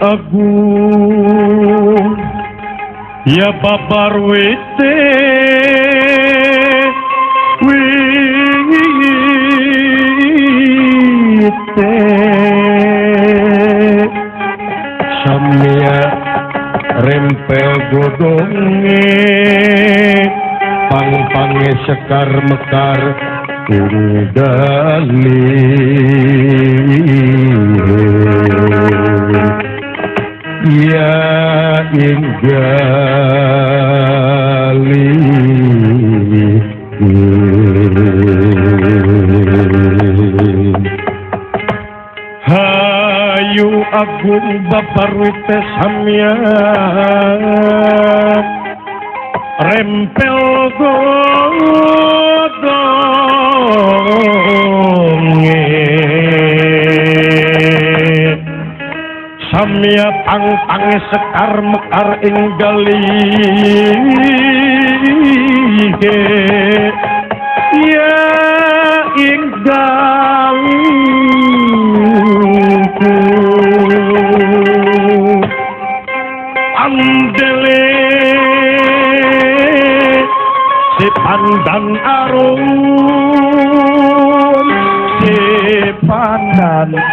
Agung ya babar wite wite samia rempel godonge pang-pange sekar mekar tunggali ya inggali hayu agung babar wite samya rempel godonge samya pang-pange sekar mekar ing galihe ya ing galingku andele si pandan arum si pandan arum.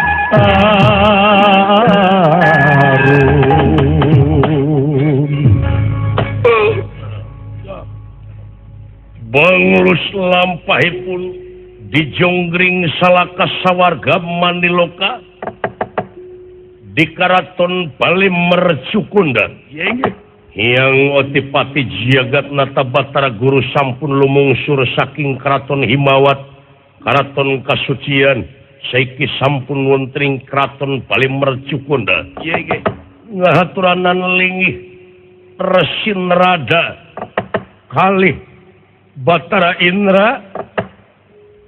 Bangulus lampahipun dijonggring salaka sawarga Maniloka di Karaton Bali Mercukunda. Hyang Otipati Jagat Nata Batara Guru sampun lumungsur saking Karaton Himawat, Karaton Kasucian, saiki sampun wontring Karaton Bali Mercukunda. Ngahaturanan linggih Resinrada kalih Batara Indra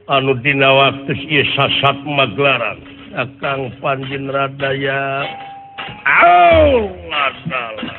anu dina waktu ieu sasat maglaran Akang Panjinradaya Allah Allah.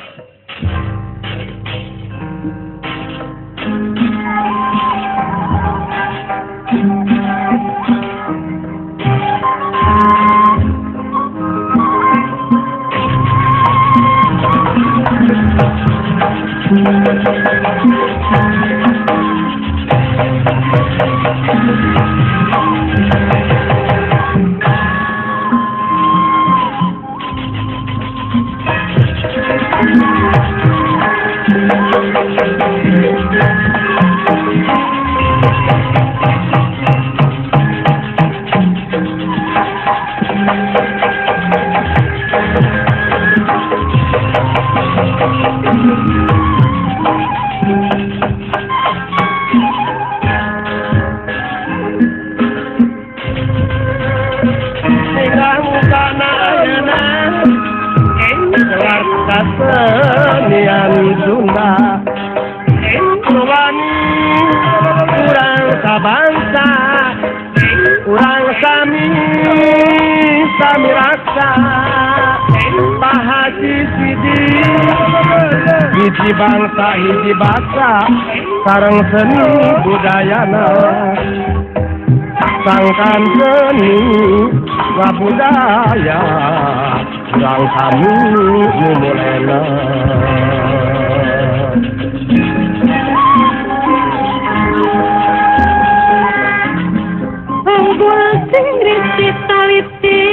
Hiji bangsa hiji basa sareng seni budayana sangkan seni ngabudaya urang kami mumulena. Unggul sing risih taliti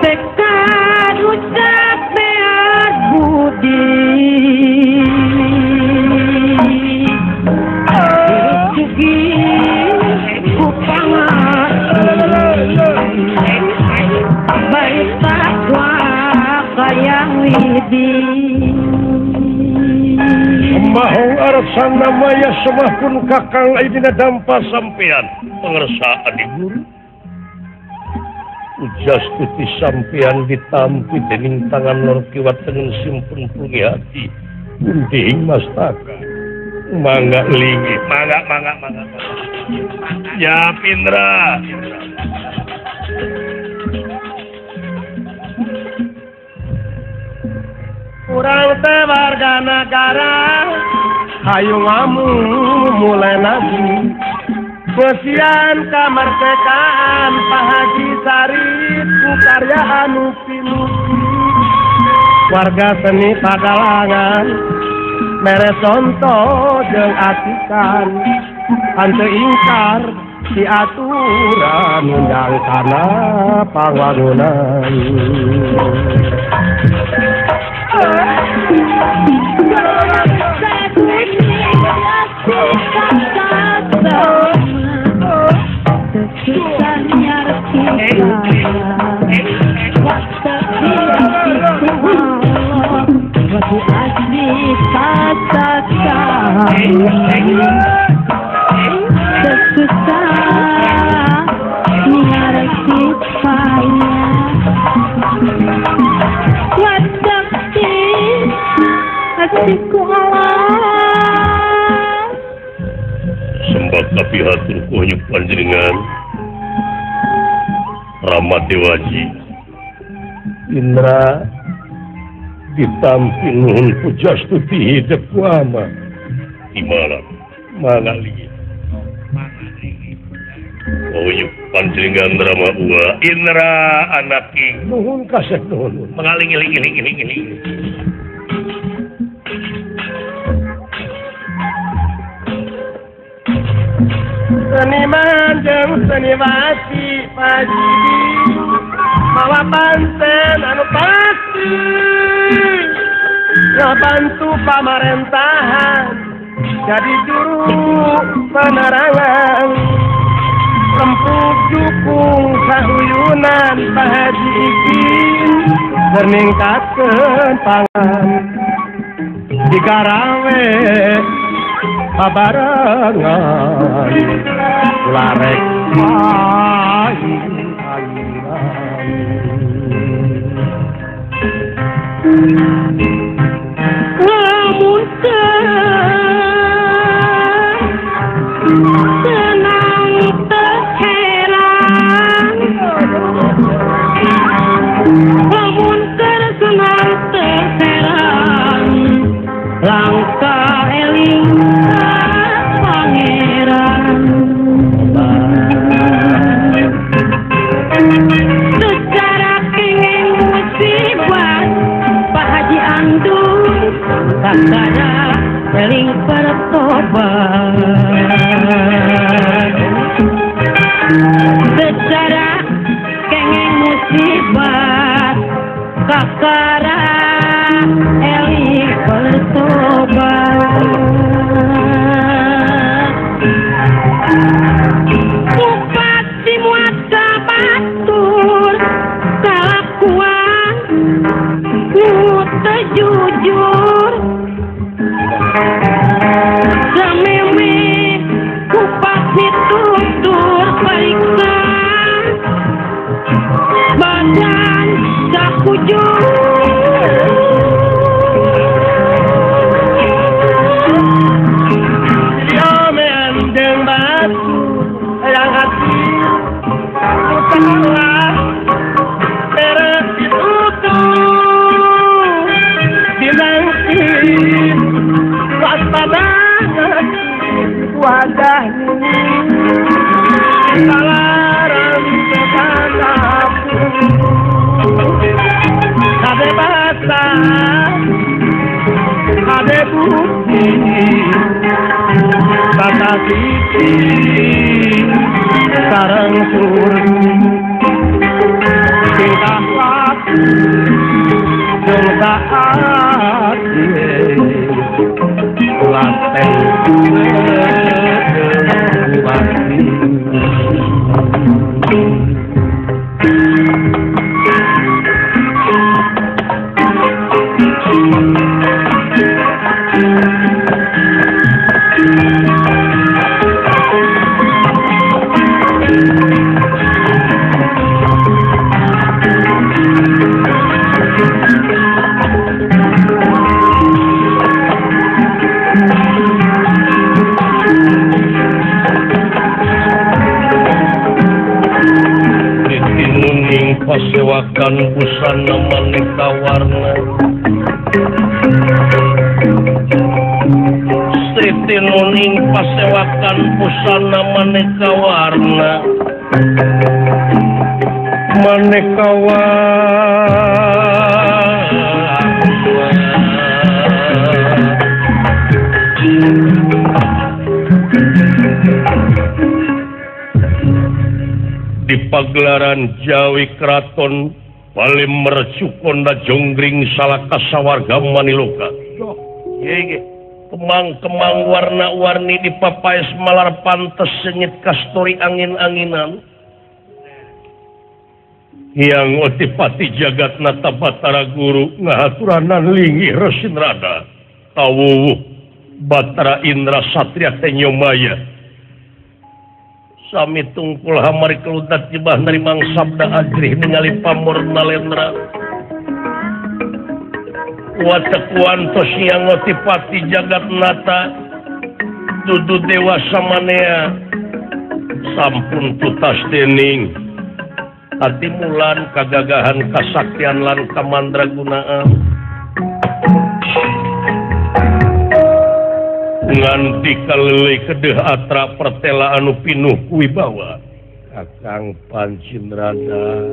tekad ucap beat budi sugi ku pangati baik takwa kayang widi. Semahong arsana maya semah pun kakang aidina dampa sampean pengersa adi guru. Ujas tuti sampean ditampi dening tangan lor kiwa tengen simpun pulgi hati pundi mastaka. Mangga lingi, mangga mangga mangga. Ya Pindra. Urang teh warga negara hayu ngamu mulai nagi besian kamerdekaan Pak Haji Sarip ku karya anu pinuti warga seni padalangan mere contoh jeung atikan henteu ingkar di aturan undang kana pangwangunan. Sempat tapi hatur kuhnya panjenengan Rama Dewaji Indra ditampi nuhun pujastuti hidup kuama di malam mana lagi oh panjenengan Rama Ua Indra anaki nuhun kasih nuhun mengaling-iling-iling-iling-iling. Seniman jeung seniwati Pajidi mawa panten anu pasti ngabantu pamarentahan jadi juru penerangan lempuk jukung sauyunan Pak Haji Ikin ningkatkeun pangan digarawe babarengan larek Lamun senang terheran, lamun senang terheran, langka eling pangeran. Secara kenging musibah Pak Haji Andung kakara eling pertobat. Secara kenging musibah kakara eling pertobat. Bupati muat batur kalakuan nu teu jujur, sameme bupati tutur periksa badan sakujur. Diomean jeung batu hayang hati salah beres ditutup dinangkin waspada wajah salaran tetap kade basa kade bukti tata sisi sareng surgi tingkah laku jeung taat lateng bakti. Pasewakan busana maneka warna, Siti Nuning pasewakan busana maneka warna, maneka warna. Di pagelaran Jawi Keraton Paling Mercukonda Jonggring Salaka Sawarga Maniloka. Kemang-kemang warna-warni di papaes malar pantes sengit kastori angin-anginan. Yang otipati jagat nata Batara Guru ngahaturanan linggih Resinrada tawuwuh Batara Indra Satria Tenyomaya. Sami tungkul hamari keludat jebah narimang sabda ajrih ningali pamor nalendra. Watekuan tos yang otipati jagat nata dudu dewa samanea sampun tutas dening katimulan kagagahan kasaktian lan kamandragunaan. Nganti kalele kedeh atra pertela anu pinuh kuwibawa Kakang Pancinrada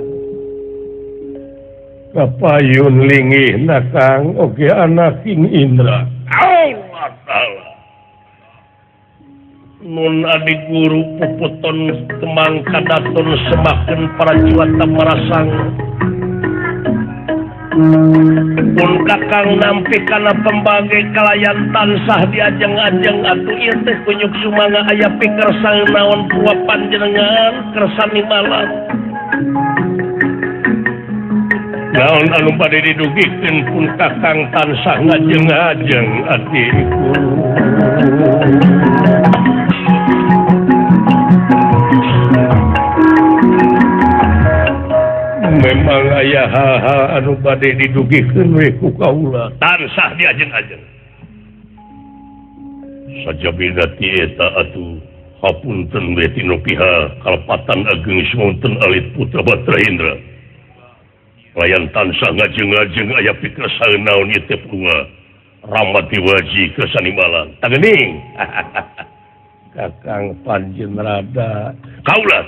kapayun lingih nakang oge anak King Indra. Allah ta'ala nun adi guru puputon kemang kadaton semakin para juata marasang. Pun kakang nampi kana pembagai kalayan tansah diajeng-ajeng atuh ieu teh kunyuk sumanga aya pikersang naon pua panjenengan kersani malam. Naon anu bade didugikeun pun kakang tansah ngajeng-ajeng atiku. Memang aya hal-hal anu bade didugikeun we ku kaula tansah diajeng-ajeng. Sajabina ti eta atuh hapunten we tinu pihak kalepatan ageng smonten alit putra Batra Indra. Layan tansah ngajeng-ajeng aya pikersaan naon ieu teh bunga Rama diwaji kesanimalan. Tagening. Kakang Panjen Rada kaula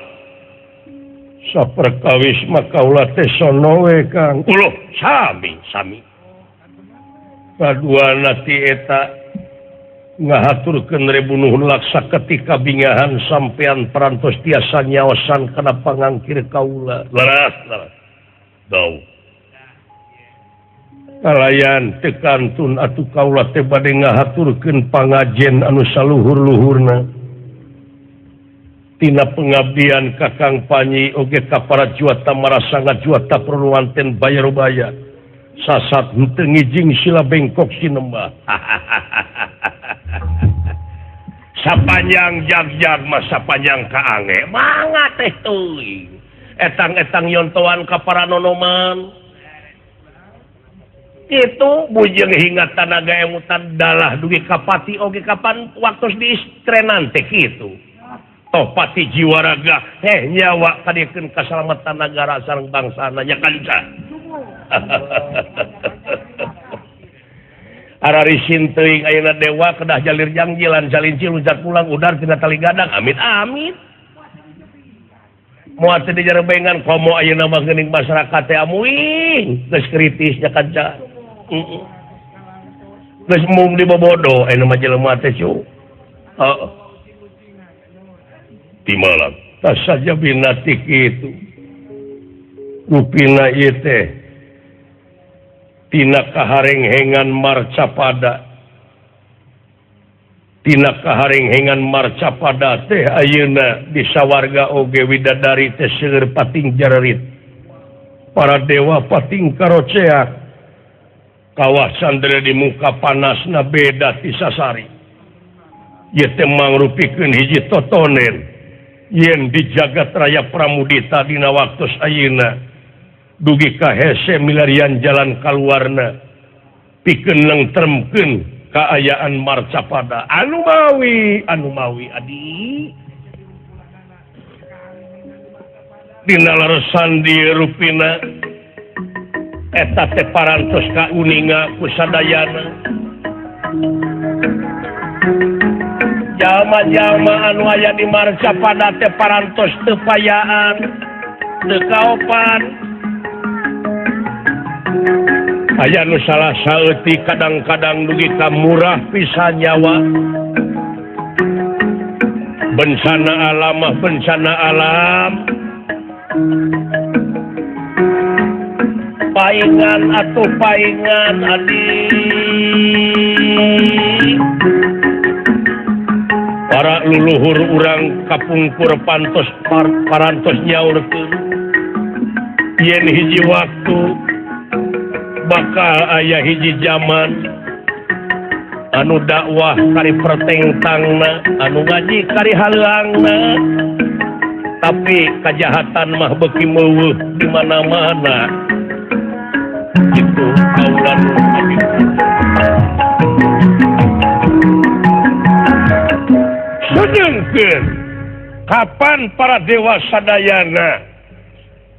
saperkawis mah kaula teh sono we Kang. Uloh sami sami. Kaduana ti eta ngahaturkeun rebu nuhun laksa ketika bingahan sampean parantos tiasa nyaosan kana pangangkir kaula. Leres leres. Dau. Kalayan teu kantun atuh kaula teh bade ngahaturkeun pangajen anu saluhur-luhurna. Tina pengabdian Kakang Panji oge ka para juata marasanga juata perluanten bayar ubaya sasat henteu ngijing sila bengkok sinembah. Sapanjang jag-jag mah sapanjang kaange mangga teh teuing etang-etang yontoan ka para nonoman kitu bujeng hingga tanaga emutan dalah dugi ka pati oge kapan waktos diistrenan teh kitu. Toh pati jiwa raga nyawa kadiekeun kasalamatan nagara sareng bangsana nya kanca. Ararisin teuing ayeuna dewa kedah jalir jangjilan salinci luncat pulang udar tina tali gadang amit amit. Moal teu dijarebengan komo ayeuna mah geuning masyarakat teh amuing geus kritis nya kanca. Geus mung dibobodo ayeuna mah jelema teh cu. Heeh. Timalang tas saja binatik itu rupina ieu teh tina kaharenghengan marcapada tina kaharenghengan marcapada teh ayeuna di sawarga oge widadari teh seueur pating jarerit para dewa pating karoceak kawah sandera di muka panasna beda ti sasari ieu teh mangrupikeun hiji totonen yen di jagat raya Pramudita dina waktos ayeuna dugi ka hese milarian jalan kaluarna pikeun nengtremkeun kaayaan marcapada anu mawi adi dina leresan di rupina eta teh parantos kauninga ku sadayana jalma-jalma anu aya di marcapada teh parantos teu payaan teu kaopan aya nu salah saeutik kadang-kadang dugi ka murah pisan nyawa bencana alam mah bencana alam paingan atuh paingan adi para luluhur urang kapungkur pantos parantos nyaurkeun yen hiji waktu bakal aya hiji zaman anu dakwah kari pertengtangna anu ngaji kari haleangna tapi kajahatan mah beuki meuweuh di mana-mana kitu kaulan abdi. Sedengkeun kapan para dewa sadayana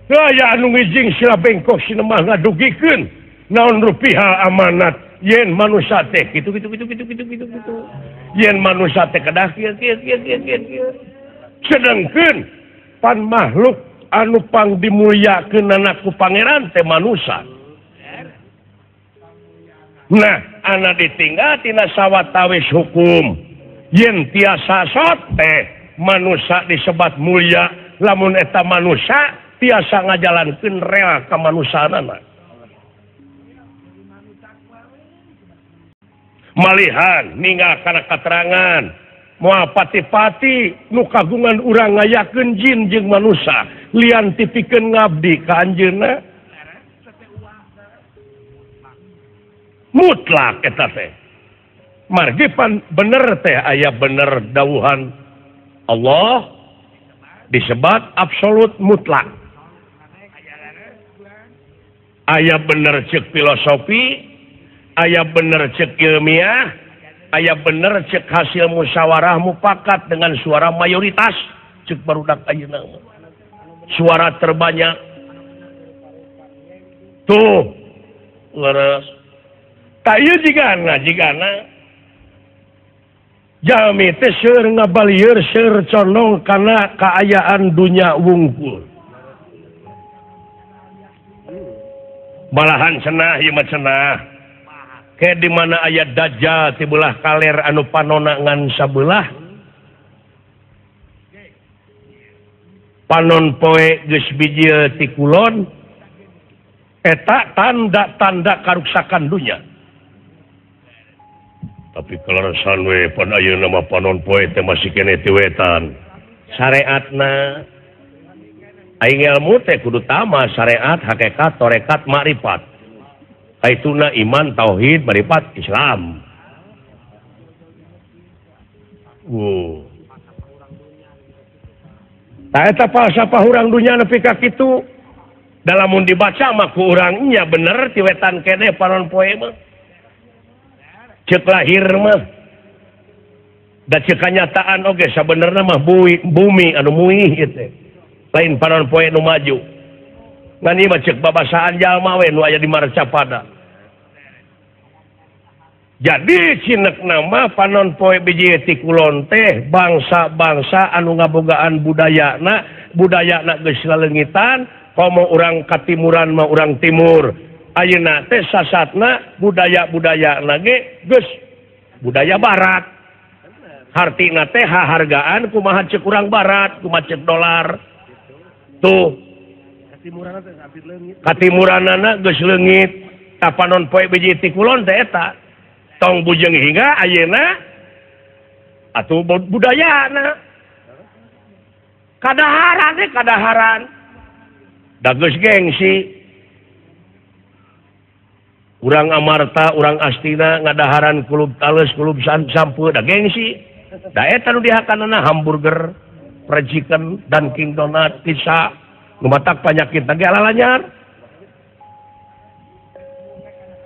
aya anu ngijing sila bengkok sinemah ngadugikeun naon rupiah amanat yen manusia teh kitu kitu kitu kitu kitu kitu kitu yen manusia teh kedah kieu kieu kieu kieu kieu. Sedengkeun pan makhluk anu pang dimulyakeunana ku pangeran teh manusia. Nah ana ditinggal tina sawatawis hukum yen tiasa sote manusia disebat mulia lamun eta manusia tiasa ngajalankeun rela kamanusiaanana. Malihan ninggal kana katerangan moal pati-pati nu kagungan urang ngayakeun jin jeung manusia lian tipikeun ngabdi ka anjeunna mutlak eta teh. Margi pan bener teh aya bener dawuhan Allah disebat absolut mutlak. Aya bener cek filosofi, aya bener cek ilmiah, aya bener cek hasil musyawarah mufakat dengan suara mayoritas cek barudak ayeuna. Suara terbanyak. Tuh leres. Tah ieu jigana jalmi teh seueur ngabalieur seueur condong kana kaayaan dunya wungkul. Malahan cenah ieu mah cenah. Ke di mana aya dajjal ti belah kaler anu panona ngan sabelah. Panon poe geus bijil ti kulon eta tanda-tanda karuksakan dunya. Tapi kaleresan we pan ayeuna mah panon poe teh masih keneh ti wetan. Syariatna aing ilmu teh kudu tama syariat, hakikat, tarekat, makrifat. Kaituna iman, tauhid, marifat, Islam. Wow. Tah eta falsafah urang dunya nepi ka kitu. Da lamun dibaca mah ku urang nya bener ti wetan keneh panon poe mah. Cek lahir mah. Da cek kanyataan oge sabenerna mah bumi anu muih ieu teh. Lain panon poe nu maju. Ngan ieu mah cek babasaan jalma we nu aya di Marcapada. Jadi cinek nama panon poe biji ti kulon teh bangsa-bangsa anu ngabogaan budayana, budayana geus laleungitan, komo urang katimuran mah urang timur. Ayeuna teh sasatna budaya-budayana ge geus budaya barat. Hartina teh hahargaan kumaha cek urang barat, kumaha cek dolar. Tuh. Katimuranana geus leungit. Tah panon poe biji ti kulon teh eta. Tong bujeng hingga ayeuna atuh budayana. Kadaharan teh kadaharan. Da geus gengsi. Urang Amarta, urang Astina ngadaharan kulub tales, kulub sampe da gengsi. Da eta nu dihakanana hamburger, fried chicken, Dunkin Donut, pizza, nu matak panyakit ge alalanyar.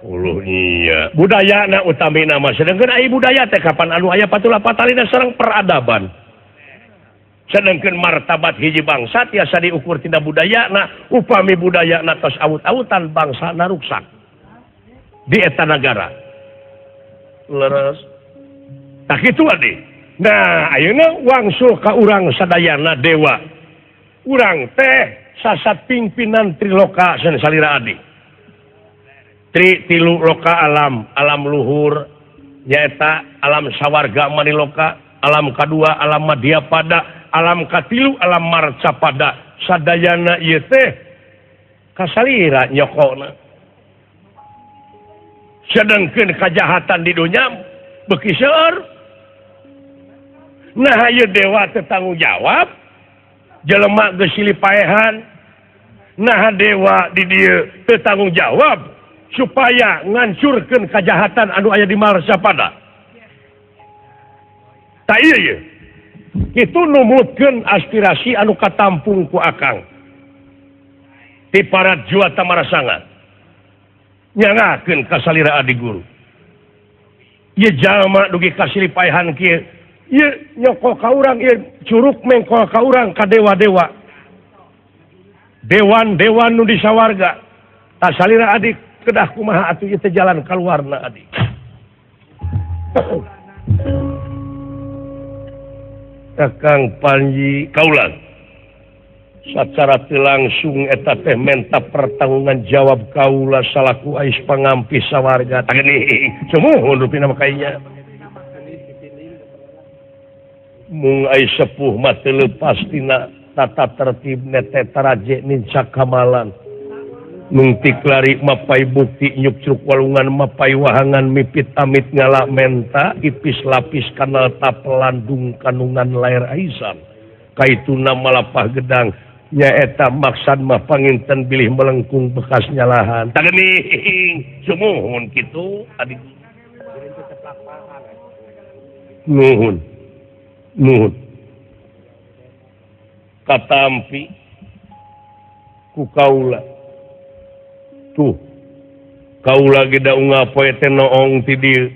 Uluh iya. Budayana utamina mah sedengkeun ai budaya teh kapan anu aya patula patalina sareng peradaban. Sedengkeun martabat hiji bangsa tiasa diukur tina budayana, upami budayana tos awut-awutan bangsana ruksak di eta nagara. Leres. Tah kitu adi. Nah, ayeuna wangsul ka urang sadayana dewa. Urang teh sasat pimpinan triloka sen salira adi. Tri tilu loka alam, alam luhur nyaeta alam sawarga maniloka, alam kadua alam madyapada, alam katilu alam marcapada. Sadayana ieu teh kasalira nyokona. Sedengkeun kajahatan di dunya beuki seueur. Nah ieu dewa teh tanggung jawab jelema geus silih paehan. Nah dewa di dieu teu tanggung jawab supaya ngancurkeun kajahatan anu aya di Marcapada. Tah ieu ye. Kitu numutkeun aspirasi anu katampung ku akang. Ti parat Juwata Marasanga. Nyangakeun ka salira adi guru. Ieu jalma dugi ka silih paehan kieu. Ieu nyoko ka urang, ieu curug mengkol ka urang ka dewa-dewa. Dewan-dewan nu di sawarga. Tah salira adi kedah kumaha atuh ieu teh jalan kaluarna adi. Kakang Panji kaulang sacara teu langsung eta teh menta pertanggungan jawab kaula salaku ais pangampih sawarga. Tah geuning sumuhun rupina mah kainya. Mung ais sepuh mah teu leupas tina tata tertib nete taraje nincak kamalan. Nungtik lari mapai bukti nyukcruk walungan mapai wahangan mipit amit ngala menta ipis lapis kanal tapelandung kanungan layar aisan kaituna malapah gedang nyaeta maksad mah panginten bilih melengkung bekas nyalahan. Tah geuning sumuhun kitu adi. Nuhun nuhun katampi ku kaula. Tuh kaula ge da unggal poe teh noong ti dieu.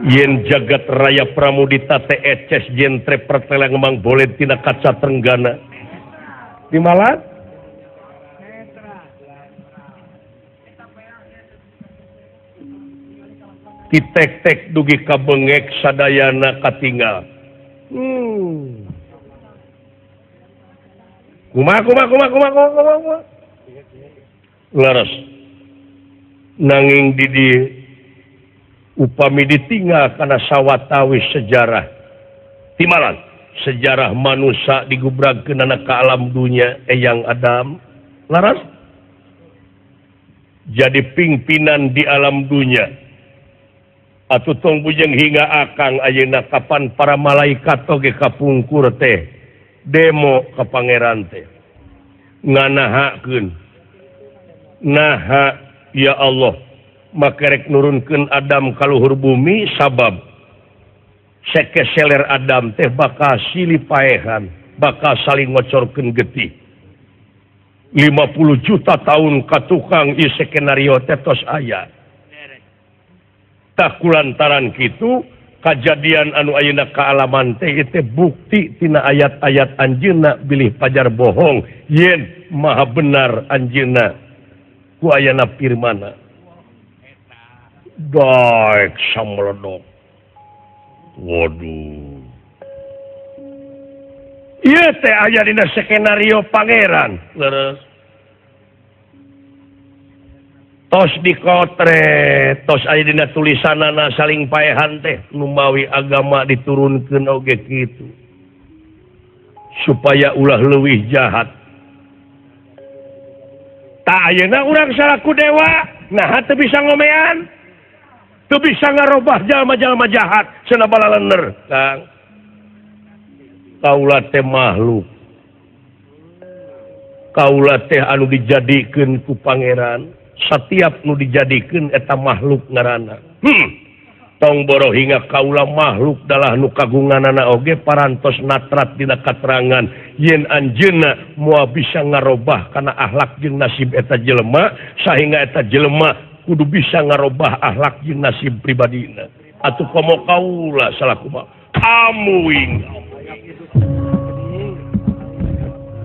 Yen jagat raya Pramudita teh eces jentre pertela ngemang boleh tina kaca trenggana. Dimalat? Ditek-tek dugi ka bengek sadayana katinggal. Kumaha kumaha kumaha kumaha kumaha kumaha. Laras. Nanging di dieu upami ditinggal kana sawatawis sejarah. Timalan sejarah manusia digubragkeunana ka alam dunya Eyang Adam. Laras. Jadi pimpinan di alam dunya. Atuh tong bujeng hingga akang ayeuna kapan para malaikat oge kapungkur teh demo ka pangeran teh nganahakeun naha ya Allah makerek nurunkeun Adam ka luhur bumi sabab sekeseler Adam teh bakal silih paehan bakal saling ngocorkeun getih 50 juta tahun ka tukang ieu skenario teh tos aya. Tak kulantaran kitu kajadian anu ayeuna kaalaman teh teh bukti tina ayat-ayat anjeunna bilih pajar bohong yen maha benar anjeunna ku ayana firmana. Daek samledok. Waduh. Ieu teh aya dina skenario pangeran. Leres. Tos dikotre, tos aya dina tulisanana saling paehan teh numawi agama diturunkeun oge kitu. Supaya ulah leuwih jahat. Tah ayeuna urang salaku dewa, naha teu bisa ngomean? Teu bisa ngarobah jalma-jalma jahat cenah balalener, Kang. Kaula teh makhluk. Kaula teh anu dijadikeun ku pangeran. Setiap nu dijadikeun eta makhluk ngaranna. Tong boro hingga kaula makhluk dalah nu kagunganana oge parantos natrat dina katerangan yen anjeunna moal bisa ngarobah kana akhlak jeung nasib eta jelema sahingga eta jelema kudu bisa ngarobah akhlak jeung nasib pribadina. Atuh komo kaula salaku mah amuing.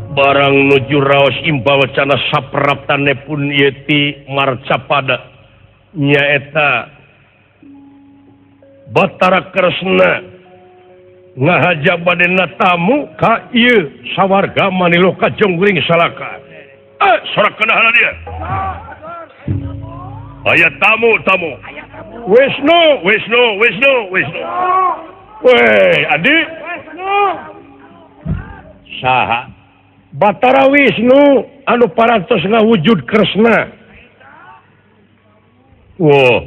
Barang nuju raos imbal wacana sapraptane pun yeti marcapada nyaeta Batara Kresna ngahaja badena tamu ka ieu sawarga maniloka jongguring salaka. Sorakeun heula dia. Aya tamu tamu. Wisnu Wisnu Wisnu Wisnu. Weh, adi Wisnu. Saha? Batara Wisnu anu parantos ngawujud Kresna. Wah,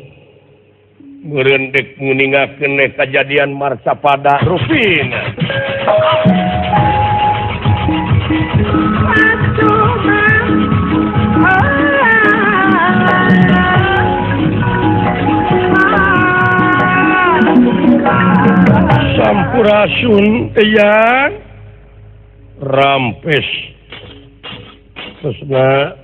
meureun dek nguningakeun kajadian marcapada rupina. Sampurasun eyang rampes Kresna.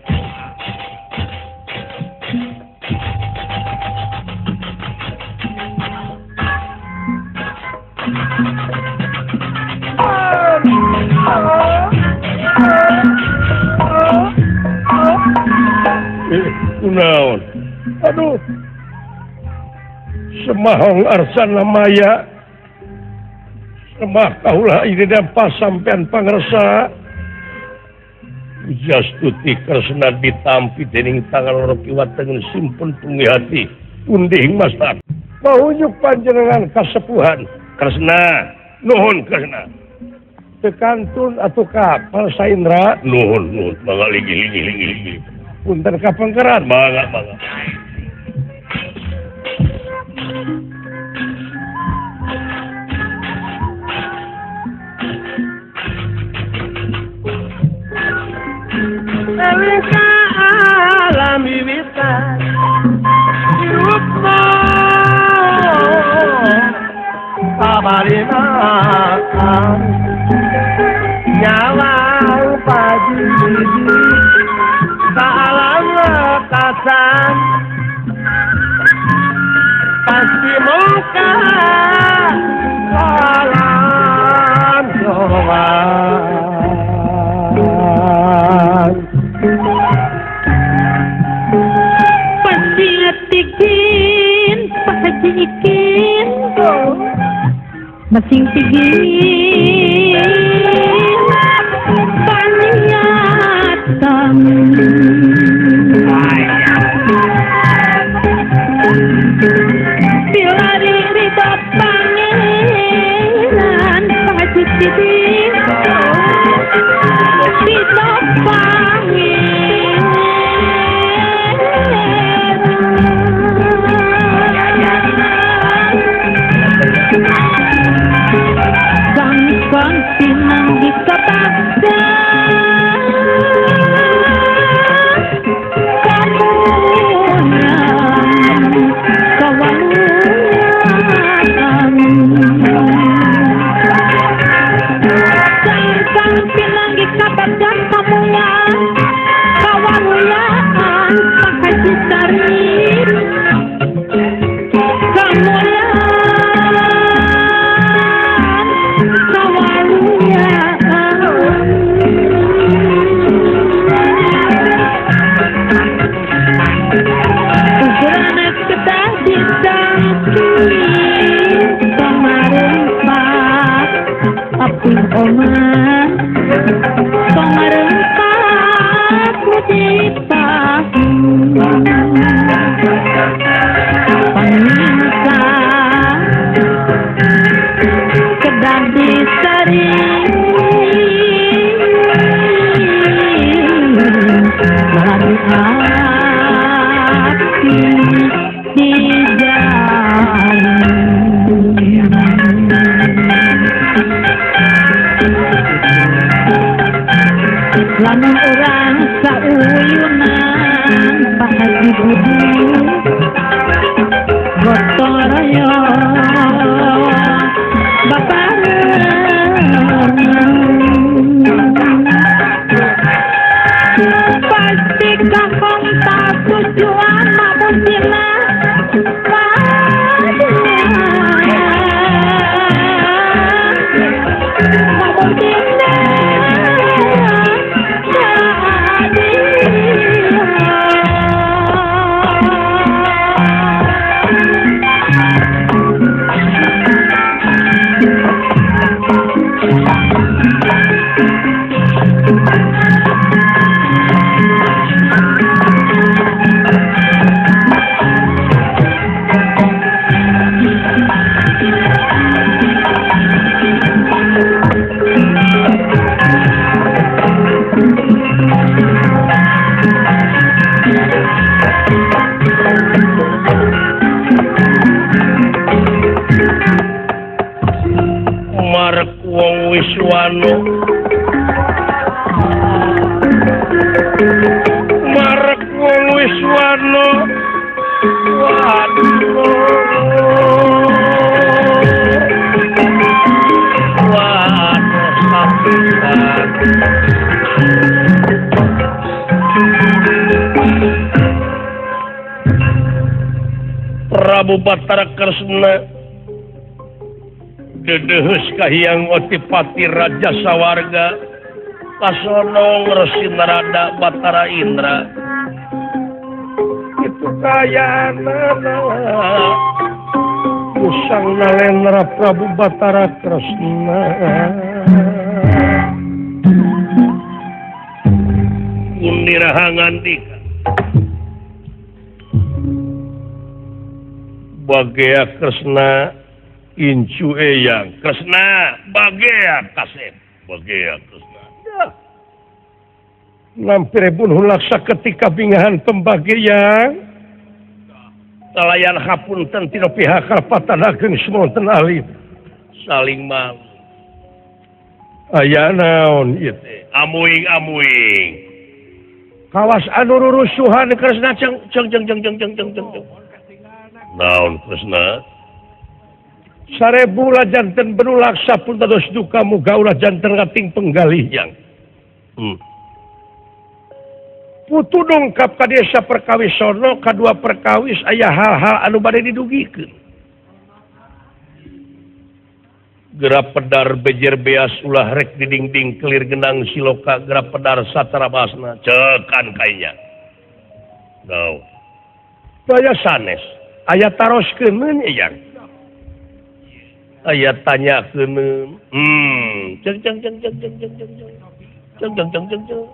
Kunaon? Aduh, semahong arsana maya. Semah kaulah ini dan pas sampean pangersa. Pujastuti Kresna ditampi dening tangan loro kiwa tengen simpun pungi hati undih mastak. Mahunyuk panjenengan kasepuhan Kresna, nuhun Kresna. Tekantun atau kapal Saindra, nuhun nuhun mangga ligi ligi ligi ligi. Punten kapengkeran mangga mangga. Alam wiwitan hirupna pabalimakan nyawa pagi Pasti muka salam sowan. Pasti ngetikin Pak Haji Ikin masing tigin paniatan pilari ridho pangeran Pak Haji Sidin ridho pangeran. Sangkon pinanggi kabaksa kamunan kawaluyan. Sangkon pinanggi kabaksa kamunan kawaluyan. Pak Haji Sarip kamulan. Oman pamarempak mujita pangsa kedah disari melalui hati di jalan. Lamun urang sauyunan Pak Haji Budi gotong royong babarengan pasti kakong tak tujuan mabusina mabusina. Marek wong Wiswano, marek wong Wiswano, waduh, waduh sapisan. Prabu Batara Kresna dedeheus kahiyang Otipati Raja Sawarga kasonong Resi Narada Batara Indra. Itu kayaanana usang nalendra Prabu Batara Kresna. Undiraha ngandika Bagea Kresna incu eyang Kresna bagea kasep bagea Kresna. Lampir bunuh laksa ketika bingahan pembagian talayan hapunten tina pihak karpatan ageng semonten alim saling malu aya naon ieu teh amuing amuing kawas anu rurusuhan Kresna ceng ceng ceng ceng ceng ceng ceng ceng naon Kresna sarebu lah janten benulaksa pun dados duka muga ulah janten ngating penggalih yang. Putu dongkap ka desa perkawis sono kadua perkawis aya hal-hal anu bade didugikeun. Gerap pedar bejer beas ulah rek didingding kelir genang siloka gerap pedar satara basna cekan kainya. Dau. Aya sanes, aya taroskeun eyang. Aya tanyakeun. Ceng ceng ceng ceng ceng ceng ceng. Ceng ceng ceng ceng ceng.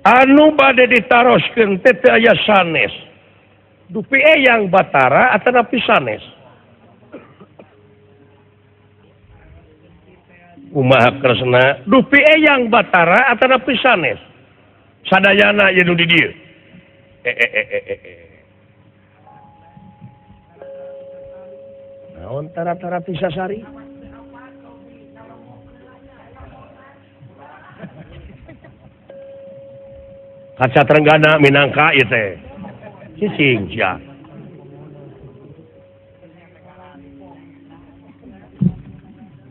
Anu bade ditaroskeun teh teu aya sanes. Dupi eyang Batara atanapi sanes. Kumaha Kresna? Dupi eyang Batara atanapi sanes. Sadayana ye nu di dieu. Naon tara-tara Tisasari? Kaca Trenggana minangka ieu teh. Cicing sia.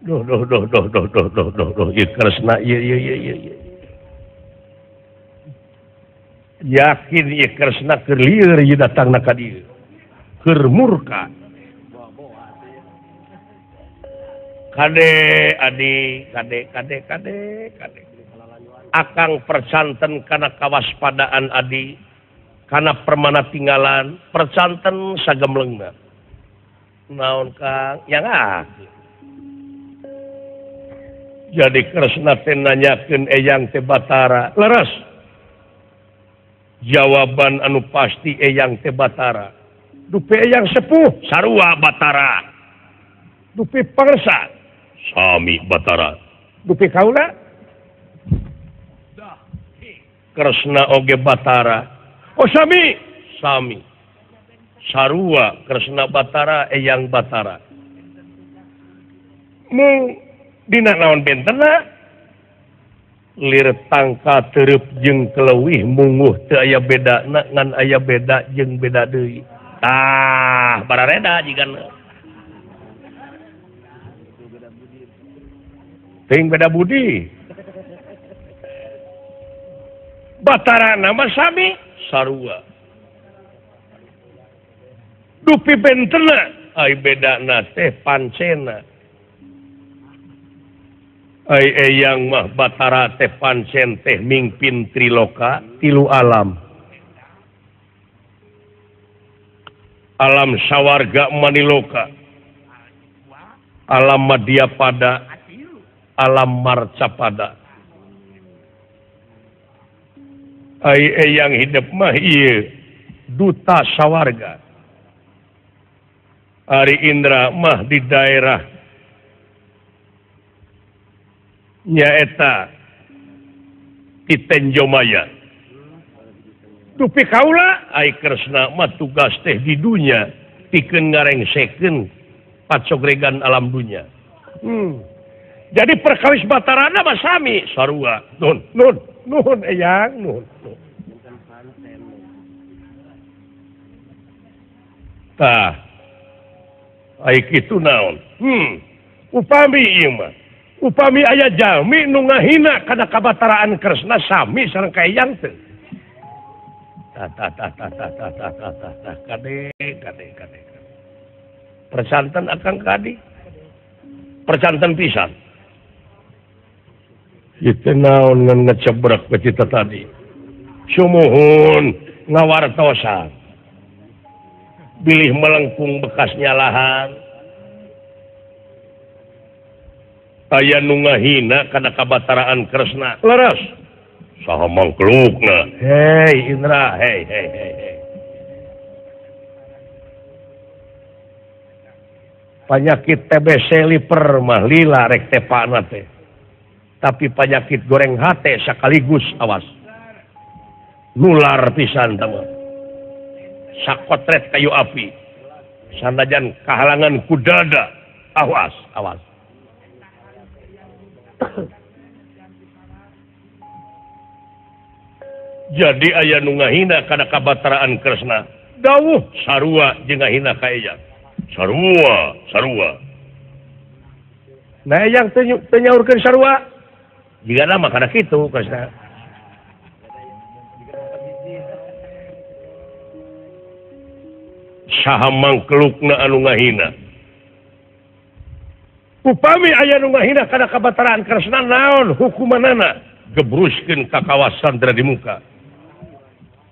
Duh duh duh duh duh duh duh duh duh ieu Kresna ieu ieu ieu ieu. Yakin ieu Kresna keur lieur ieu datangna ka dieu. Keur murka. Kade adi kade kade kade kade. Akang percanten kana kawaspadaan adi, kana permana tinggalan, percanten sagemlengna. Naon Kang? Yang ah. Jadi Kresna teh nanyakeun eyang teh Batara. Leres. Jawaban anu pasti eyang teh Batara. Dupi eyang sepuh sarua Batara. Dupi pangsa sami Batara. Dupi kaula Kresna oge Batara. Oh sami, sami. Sarua Kresna Batara eyang Batara. Mung dina naon bentena? Lir tangka tereup jeung keleuwih munguh teu aya bedana ngan aya beda jeung beda deui. Tah, barareda jigana. Teuing beda budi. Batara nama sami sarua. Dupi bentena ai bedana teh pancena. Ai eyang mah Batara teh pancen teh mingpin triloka tilu alam. Alam sawarga maniloka. Alam madyapada, alam marcapada. Ai eyang hidup mah ieu duta sawarga. Ari Indra mah di daerah nyaeta di Tenjomaya. Dupi kaula ai Kresna mah tugas teh di dunya pikeun ngarengsekeun pacogregan alam dunya. Jadi perkawis Batarana mah sami sarua. Nun nun nuhun eyang nuhun. Tah ai kitu naon? Upami ieu mah. Upami aya jalmi nu ngahina kana kabataraan Kresna sami sareng ka eyang teh. Tah tah tah tah tah tah tah tah tah kade kade kade. Percanten akang kadi. Percanten pisan. Itu naon ngan ngecebrak ke kita tadi. Sumuhun ngawartosan. Bilih melengkung bekas nyalahan. Aya nu ngahina kana kabataraan Kresna. Leres. Saha mangklukna? Hei Indra, hei hei hei hei. Penyakit TBC liver mah lila rek tepana teh. Tapi penyakit goreng hate sekaligus awas. Nular pisan tama. Sakotret kayu api. Sanajan kahalangan kudada. Awas, awas. Jadi aya nu ngahina kana kabataraan Kresna. Dawuh sarua jeung ngahina ka eyang. Sarua, sarua. Nah yang teu nyaurkeun sarua jigana mah kana kitu Kresna. Saha mangkelukna anu ngahina. Upami aya nu ngahina kana kabataraan Kresna naon hukumanana? Gebruskeun ka kawasan di muka.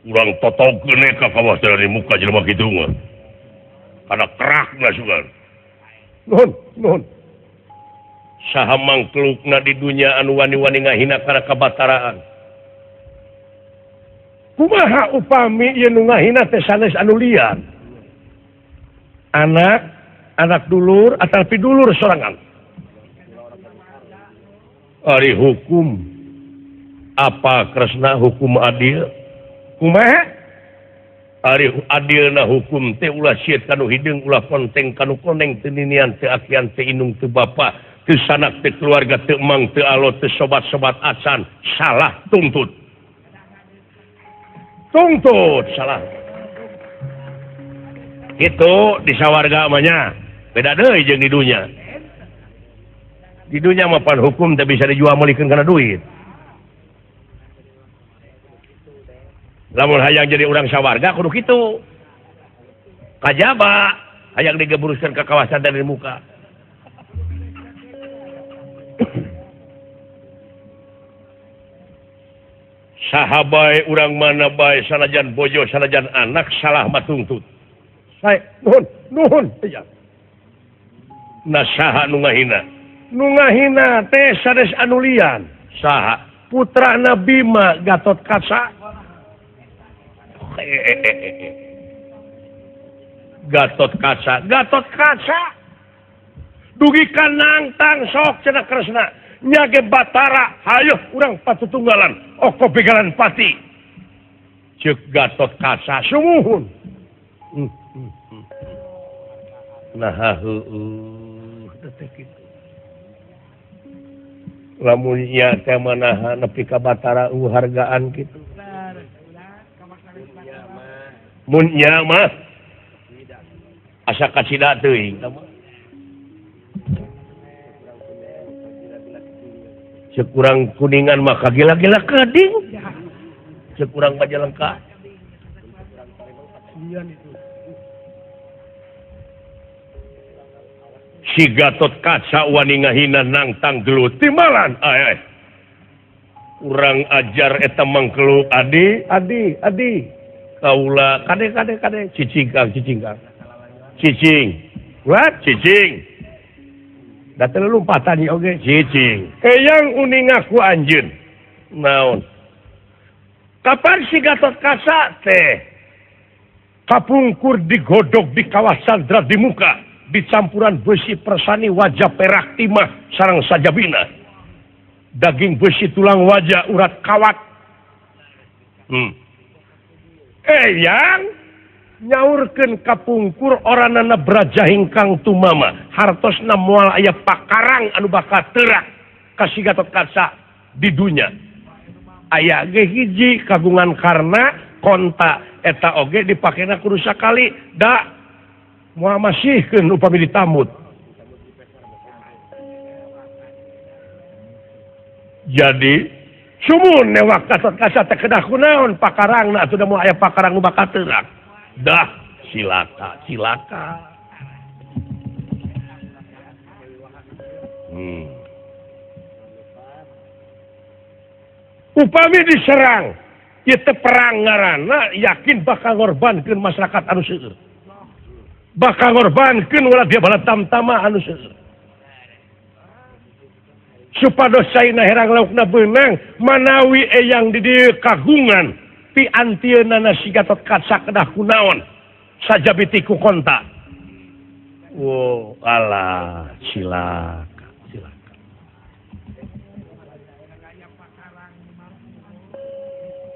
Urang totogkeun ka kawasan di muka jelema kitu mah. Kana kerakna sugan. Nuhun, nuhun. Saha mangkelukna di dunya anu wani-wani ngahina kana kabataraan. Kumaha upami ieu nu ngahina teh sanes anu lian? Anak dulur atau pidulur sorangan. Ari hukum apa Kresna hukum adil? Kumaha? Ari adilna hukum teh ulah sieut kanu hideung, ulah konteng kanu koneng, teu ninian, teu akian, teu indung, teu bapa, teu sanak, teu keluarga, teu emang, teu alo, teu sobat-sobat acan, salah tuntut. Tuntut salah. Itu di sawarga mah nya beda deui jeung di dunya. Di dunya mah pan hukum teh bisa dijual meulikeun kana duit. Lamun hayang jadi urang sawarga kudu kitu. Kajaba hayang digebruskeun ka kawasan dari muka. Saha bae urang mana bae sanajan bojo sanajan anak salah mah tuntut. Saya nuhun, nuhun. Iya. Nah saha nu ngahina? Nu ngahina teh sanes anu lian. Saha? Putrana Bima Gatot Kaca. Gatot Kaca, Gatot Kaca. Dugi ka nangtang sok cenah Kresna. Nya ge Batara, hayoh urang patutunggalan, oko begalan pati. Ceuk Gatot Kaca sumuhun. Nah heueuh teh kitu. Lamun nya teh manaha nepi ka Batara hargaan kitu. Mun nya mah asa kacida teuing. Ceuk urang Kuningan mah kagila-gila keuding. Ceuk urang Majalengka. Si Gatot Kaca wani ngahina nangtang gelut timbalan. Ay, ay. Urang ajar eta mangkeluk adi, adi, adi. Kaula kade kade kade cicing kang cicing kang. Cicing. What? Cicing. Da teu lompatan ieu oge cicing. Eyang uning aku anjeun. Naon? Kapan si Gatot Kaca teh kapungkur digodog di kawasan di muka? Dicampuran besi persani wajah perak timah sarang sajabina, daging besi tulang wajah urat kawat. Eyang nyaurkeun kapungkur oranana braja ingkang tumama hartosna moal aya pakarang anu bakal teurak ka si Gatot Kaca di dunya. Aya ge hiji kagungan karna konta eta oge dipakena kudu sakali da moal masihkeun upami ditamut. Jadi sumun newak Gatot Kaca teh kedah kunaon pakarangna atuh da moal aya pakarang nu bakal teurak. Dah cilaka cilaka. Upami diserang ieu teh perang ngaranna yakin bakal ngorbankeun masyarakat anu seueur. Bakal ngorbankeun ulah dia bala tamtama anu seueur. Supados caina herang laukna beunang manawi eyang di dieu kagungan piantieunana si Gatot Kaca kedah kunaon sajabi tiku konta. Wow, alah cilaka cilaka.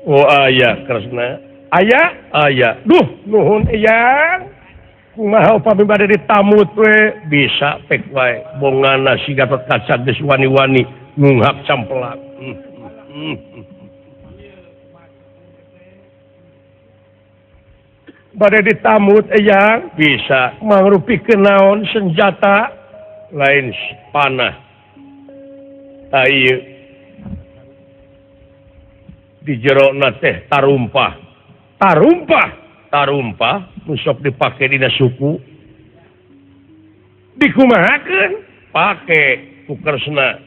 Oh aya Kresna, aya aya. Duh nuhun eyang. Kumaha upami bade ditamut we bisa pek wae bongana si Gatot Kaca geus wani-wani ngunghap campelak. Bade ditamut eyang bisa mangrupikeun naon senjata Lain panah. Tah ieu di jerona teh tarumpah. Tarumpah, tarumpah nu sok dipake dina suku. Dikumahakeun? Pake ku Kresna.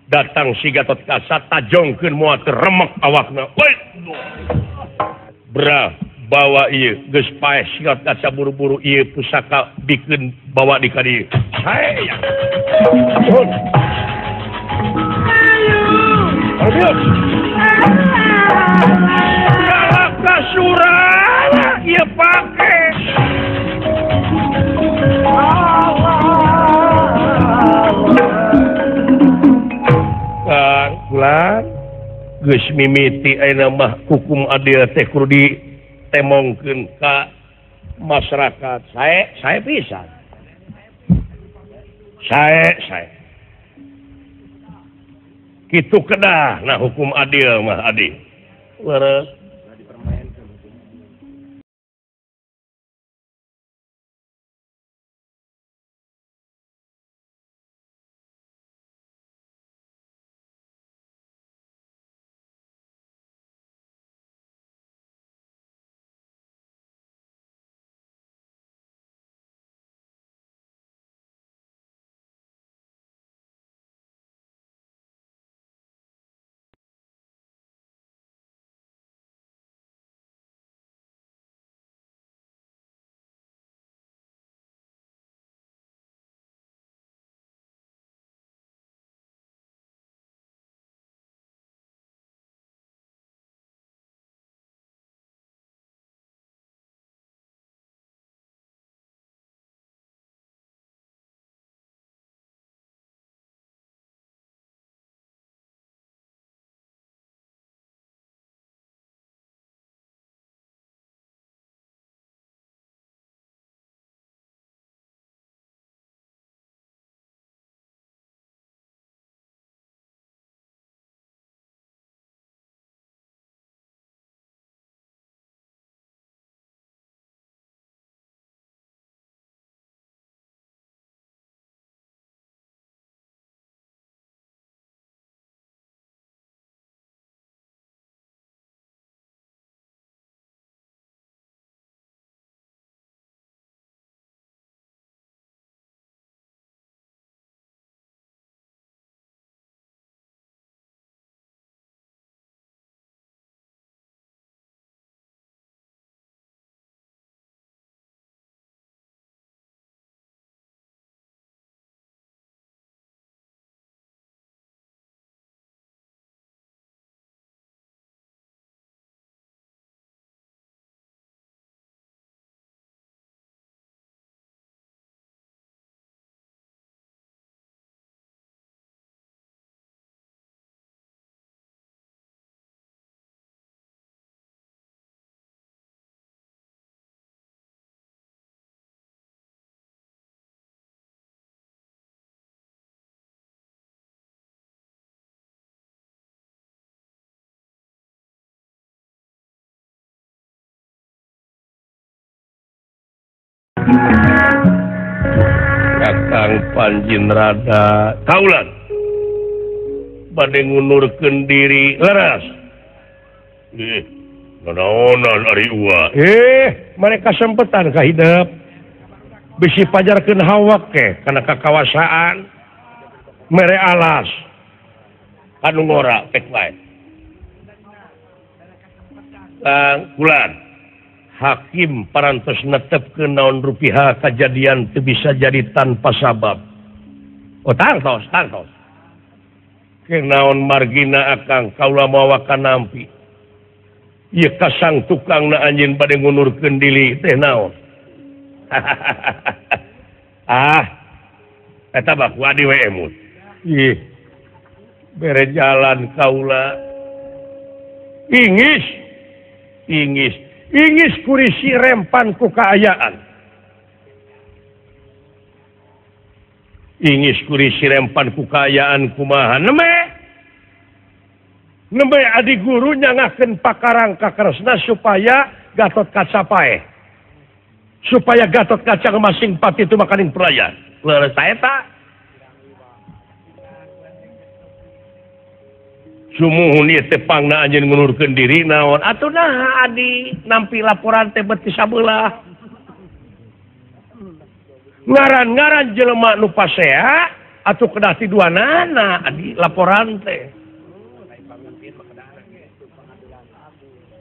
Datang si Gatot Kaca tajongkeun moal teu remek awakna. Woi. Bra bawa ieu geus paeh si Gatot Kaca buru-buru ieu pusaka bikeun bawa di ka dieu. Sae. Ayo. Galak surana ieu pake. Kang Kulan geus mimiti ayeuna mah hukum adil teh kudu ditemongkeun ka masyarakat. Sae pisan. Sae. Kitu kedah nah hukum adil mah adil. Leres. Kakang Panjin Rada Kaulan bade ngundurkeun diri leres. Nanaonan ari uwa. Mereka sempetan ka hidep. Bisi pajarkeun hawak ke kana kakawasaan. Mere alas. Anu ngora pek wae. Kang Kulan hakim parantos netepkeun naon rupiah kajadian teu bisa jadi tanpa sabab. Oh tangtos. Kenaon margina akang kaula mawa kanampi. Ieu kasang tukangna anjeun bade ngundurkeun diri teh naon. Ah. Eta baku adi we emut. Ih. Bere jalan kaula. Ingis. Ingis kurisi rempan ku kaayaan. Ingis kurisi rempan ku kaayaan kumaha nembe adi guru nyangakeun pakarang ka Kresna supaya Gatot Kaca paeh. Supaya Gatot Kaca masing pati itu makaning pelayan. Leres eta. Sumuhun ieu teh pangna anjeun ngundurkeun diri naon? Atuh naha adi nampi laporan teh beuti sabelah. Ngaran-ngaran jelema nu pasea atuh kedah ti duanana adi laporan teh.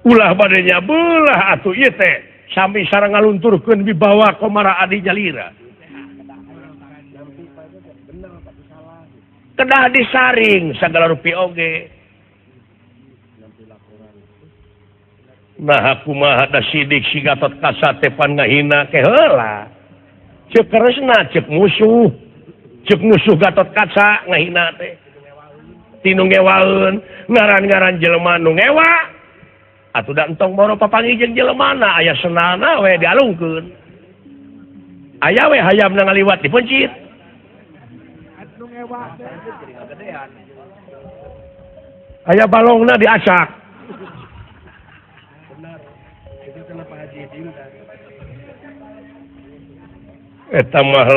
Ulah bade nyabelah atuh ieu teh sami sareng ngalunturkeun wibawa komara adi jalira. Kedah disaring sagala rupi oge. Nah kumaha da sidik si Gatot Kaca teh pan ngahina ke heula. Ceuk Kresna ceuk musuh. Ceuk musuh Gatot Kaca ngahina teh. Tinu ngewaeun, ngaran-ngaran jelema nu ngewa. Atuh da entong boro papanggih jeung jelemana aya senana we dialungkeun. Aya we hayamna ngaliwat dipencit. Aya balongna diacak. Eta mah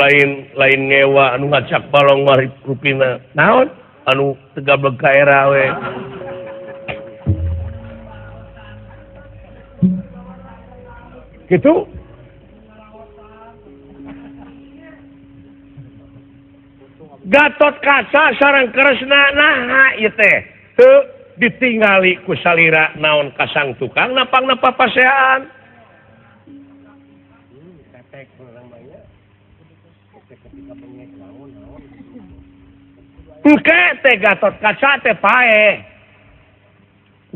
lain ngewa anu ngacak balong mah rupina. Naon? Anu tegablek ka era we. Gitu. Gatot Kaca sareng Kresna naha ieu teh teu ditingali ku salira naon kasang tukang napangna papasean. Engke teh Gatot Kaca teh paeh.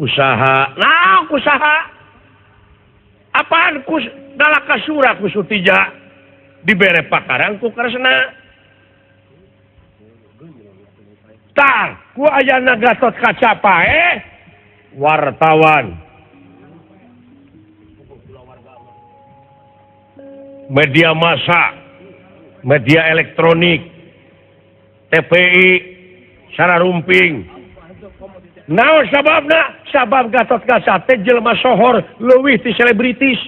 Usaha, nah usaha. Apaan ku Nalakasura ku Sutija dibere pakarang ku Kresna. Tah, ku ayana Gatot Kaca paeh wartawan. Media massa, media elektronik, TPI, sararumping. Naon sababna? Sabab Gatot Kaca teh jelema sohor leuwih ti selebritis.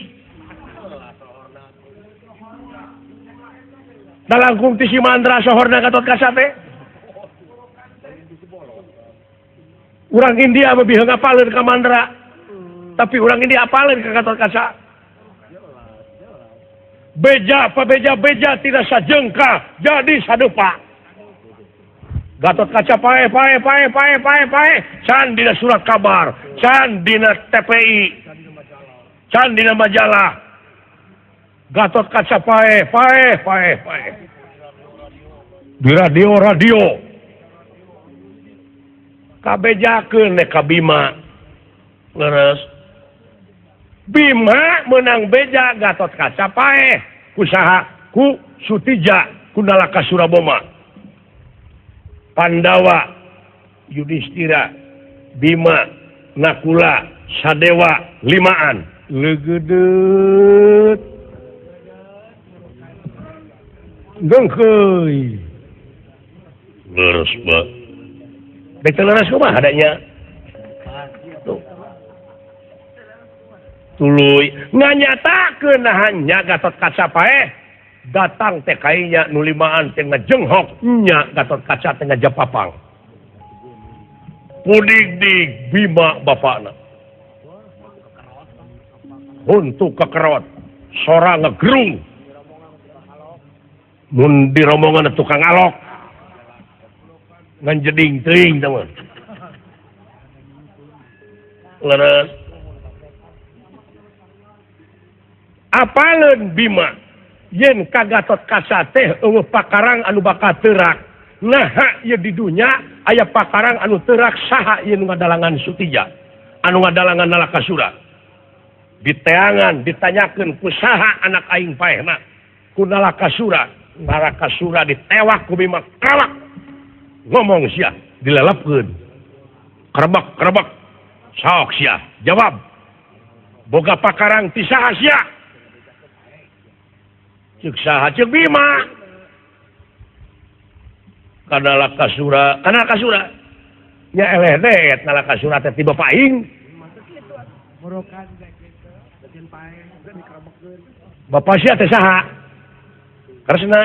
Da langkung ti si Mandra sohorna Gatot Kaca teh. Urang India mah beuh ngapaleun ka Mandra. Tapi urang India apaleun ka Gatot Kaca. Beja pabeja beja tidak sajengka jadi sadepa. Gatot Kaca pae pae pae pae pae pae can dina surat kabar, can dina TPI, can dina majalah. Gatot Kaca pae pae pae pae. Di radio radio. Kabejakeun ka Bima. Leres. Bima menang beja Gatot Kaca pae kusaha ku Sutija ku Nalakasura Boma. Pandawa, Yudhistira, Bima, Nakula, Sadewa, limaan. Legedet. Dengkeuy. Leres ba. Beta leres kumaha adanya? Tuh. Tuluy nganyatakeun nahannya Gatot Kaca paeh. Datang teh kainya nu limaan teh ngajenghok nya Gatot Kaca teh ngajapapang. Pudig-dig Bima bapakna. Huntu kekerot, sora ngegerung. Mun di rombongan tukang alok. Ngan jeding teuing teman. Leres. Apaleun Bima? Yen ka Gatot Kaca teh eueuh pakarang anu bakal teurak. Naha ieu di dunya aya pakarang anu teurak saha ieu nu ngadalangan Sutija, anu ngadalangan Nalakasura. Diteangan ditanyakeun ku saha anak aing paehna? Ku Nalakasura. Nalakasura ditewak ku Bima kalak. Ngomong sia dilelepkeun. Kerebek-kerebek. Sok sia jawab. Boga pakarang ti saha sia? Ceuk saha ceuk Bima. Ka Nalakasura, ka Nalakasura. Nya eleh deet Nalakasura teh ti bapa aing. Bapa sia teh saha? Kresna.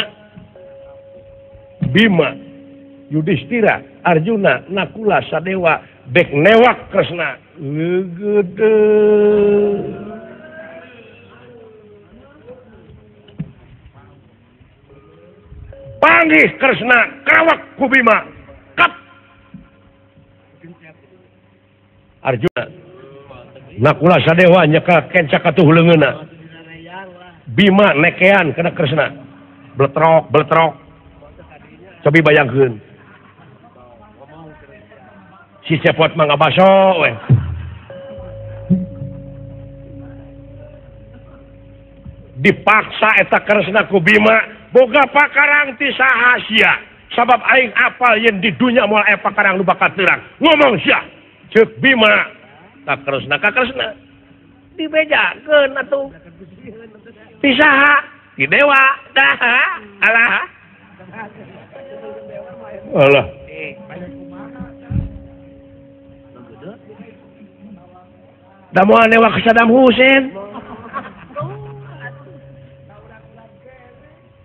Bima Yudhistira Arjuna Nakula Sadewa dek newak Kresna gede panggih Kresna krawak ku Bima kap Arjuna Nakula Sadewa nyekal kenca katuh leungeunna Bima nekean kana Kresna bletrok bletrok cobi bayangkeun si cepot mah ngabaso we dipaksa eta Kresna ku Bima boga pakarang ti saha sia sabab aing apal yen di dunya moal aya pakarang nu bakal terang ngomong sia ceuk Bima ka Kresna ka Kresna dibejakeun atuh ti saha ti dewa dah alah alah da moal newak Saddam Hussein